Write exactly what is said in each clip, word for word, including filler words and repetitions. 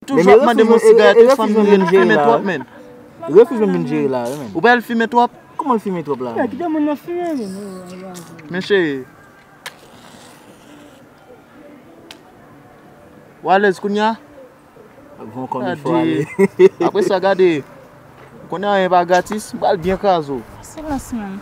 Toujou ap mande m yon sigarèt, fanm, fimen twòp, men. Refij mwen vin jere la, wi, men. Ou pa al fimen twòp? Kòman fimen twòp la? Kite moun nan fimen, men. Men cheri. Ou alèz kounye a? Bon, kòm il fò ale. Apre sa, gade. Ou konnen anyen pa gratis, m pral byen kraze w. Silans, menm.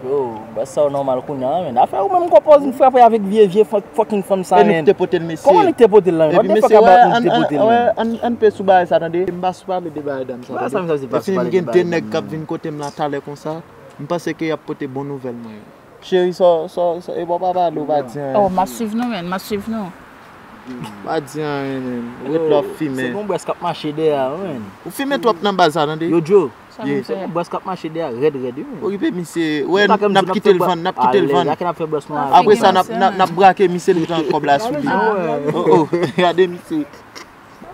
Yo, bòs sa yo nòmal kounye a, men. Afè ou menm konpoze yon frape avèk vye, vye fuck-, fucking fanm sa, men. E nou ki te pote l, mesye. Kòman nou ki te pote l la, men? Epi, mesye, wè, ann, ann, ann, ann pe sou bagay sa, tande. M pa sou pale de bagay dam sa, tande. Epi m gen de nèg k ap vin kote m la talè konsa. M panse ke y ap pote bon nouvèl mwen yo. Cheri, sa, sa, sa, e bò pa pale, ou pa di anyen. Oh, m ap swiv nou, men, m ap swiv nou. Pa di anyen, men. Ou ret la w ap fimen. Se gon bwès k ap mache dèyè a, men. Ou fimen twòp nan baz la, tande. Yo, Joe. Se gon bwès k ap mache dèyè a, rèd, rèd, wi, men. Okipe misye. Wè, n ap kite l vann, n ap kite l vann. Apre sa, n ap, n ap, n ap brake misye, li pran kòb la sou li. Oh, oh, gade misye.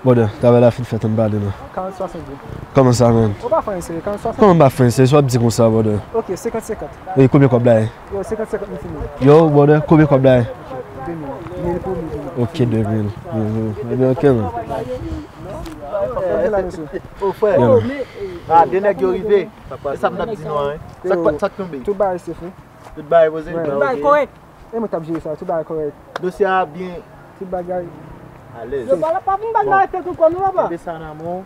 Brother, travay la fin fèt, ann pale non. Karant swasann goud. Kòman sa, man? Ou pa fè anyen serye, karant swasann. Kòman m pa fè anyen serye? Sa w ap di konsa, brother? Ok, senkant senkant. E konbyen kòb la ye? Yo, senkant senkant nou fini. Yo, brother, konbyen kòb la ye? De mil. Mil pou mil. Ok, de mil. Mhm. Ebyen, ok, man. Kòb de la, mesye. Yo, man. Ah, de nèg yo rive. E sa m t ap di nou an, wi. Sa k pa, sa k tonbe? Tout bagay se fou. Tout bagay poze? Tout bagay kòrèk. E mwen k ap jere sa, tout bagay kòrèk. Dosye a byen. Tout bagay. Alèz. Yo, pa, pa vin ba n arete tou kò nou, papa. Kenbe sa nan men w.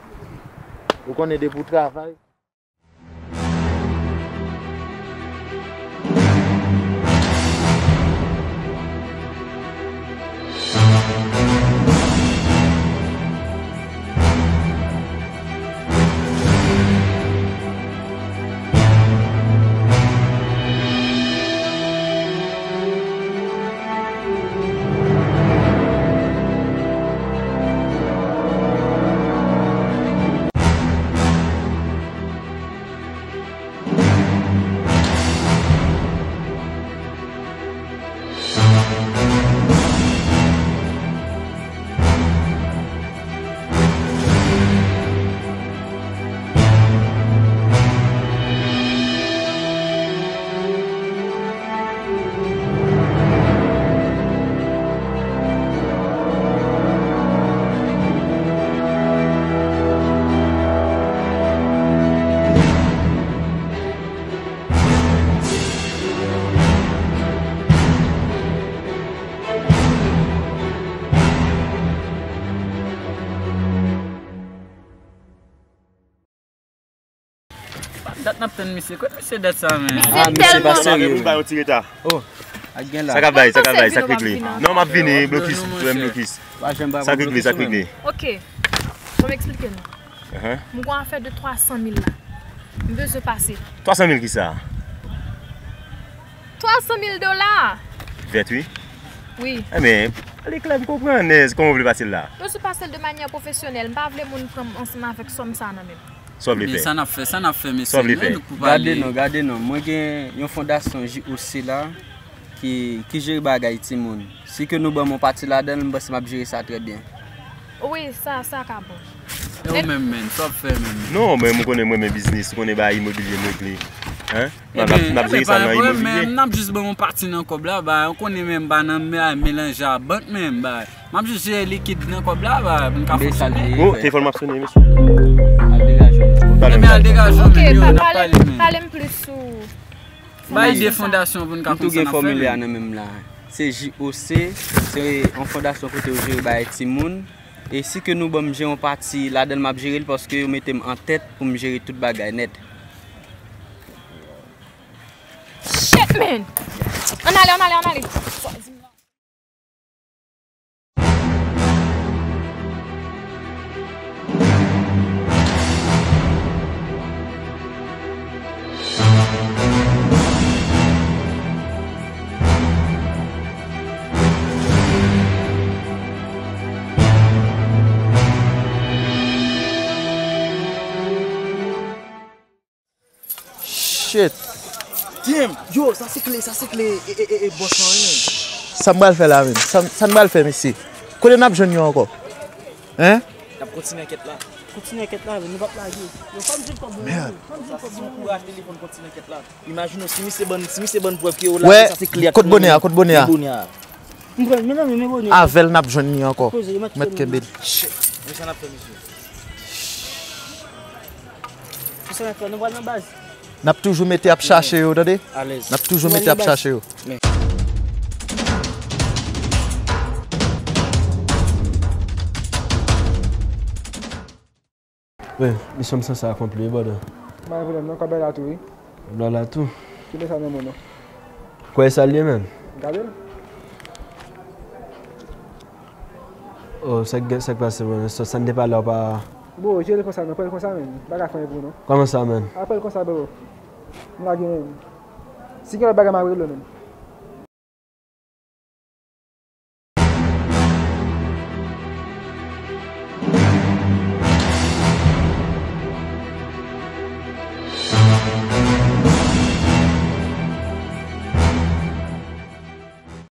Ou konnen depi w travay. Dat n ap tann misye. Kot misye dat sa, men? Ah, misye pa serye. Ou bay yon ti reta. Oh, ak gen la. Sa k ap bay, sa k ap bay, sa k regle? Non, m ap vini, blokis, blokis. Sa k regle, sa k regle. Ok. Bon, m eksplike nou. M gon afè de twa san mil la. M bezwen pase. Twa san mil kisa? Twa san mil dola! Vèt, wi. Wi. Ebyen, pale klè, m konprann, men kòman w vle pase l la? M bezwen pase l de manyè pwofesyonèl. M pa vle moun pran m ansanm avèk sòm sa nan men m. Sa w vle fè? Sa n ap fè, sa n ap fè, mesye. Sa w vle fè? Gade non, gade non. Mwen gen yon fondasyon J O C la ki, ki jere bagay timoun. Si ke nou ban m yon pati ladan l, m panse m ap jere sa trè byen. Wi, sa, sa ka bon. E ou menm, menm, sa w ap fè menm? Non, men m konnen mwen renmen biznis, ou konnen bagay imobilye m regle. Hein? N ap, n ap, n ap jere sa nan imobilye. N ap jis ban m yon pati nan kòb la, ba, ou konnen menm, ba, nan men, melanje a bank menm, ba. M ap jis jere likid nan kòb la, ba, pou n ka fonksyone. Oh, telefòn m ap sone, mesye. Al degaje w. Ebyen, al degaje w, men yo, n ap pale, men. Pale m plis sou fondasyon sa. Bay de fondasyon pou n ka konn sa n ap fè, men. M tou gen fòmilè a nan men m la. Se J O C, se yon fondasyon kote yo jere bagay timoun. E si ke nou ban m jere yon pati ladan l, m ap jere l paske yo mete m an tèt pou m jere tout bagay nèt. Shit, man! Ann ale, ann ale, ann ale! Shit. Damn, yo, sa se kle, sa se kle, e, e, e, e, bòs lan, wi, men. Sa m pral fè la, men? Sa, sa n pral fè, mesye? Kote n ap jwenn yo ankò? Hein? N ap kontinye ankèt la. Kontinye ankèt la, men nou p ap lage. Yo, fò m di l kòb mwen, wi. Fò m di l kòb mwen. Sa, si w kouraje telefòn, kontinye ankèt la. Imajine w, si misye ban, si misye ban prèv ke yo la, sa se kle a. Kot bonè a, kot bonè a? Bonè a. M pran, men non, men, men Rony. Avè l n ap jwenn li ankò. Poze, mèt kenbe l. Shit. Men sa n ap fè, mesye. Men sa n ap fè, nou pral nan baz. N ap toujou mete ap chache yo, tande? Alèz. N ap toujou mete ap chache yo. Wi, misyon m sanse akonpli, wi, brother. Pa gen pwoblèm non, kòb la la tou, wi. Kòb la la tou. Kite sa nan men w non. Kwè sa l ye, menn? Gade l. Oh, sa k gen, sa k pase, brother? Sa, sa n te pale a w pa... Bro, jere l konsa non, pran l konsa, menn. Pa ka fè anyen pou ou non. Kòman sa, menn? A, pran l konsa, bro. M lage, menn. Si gen lòt bagay, m a rele w, menn.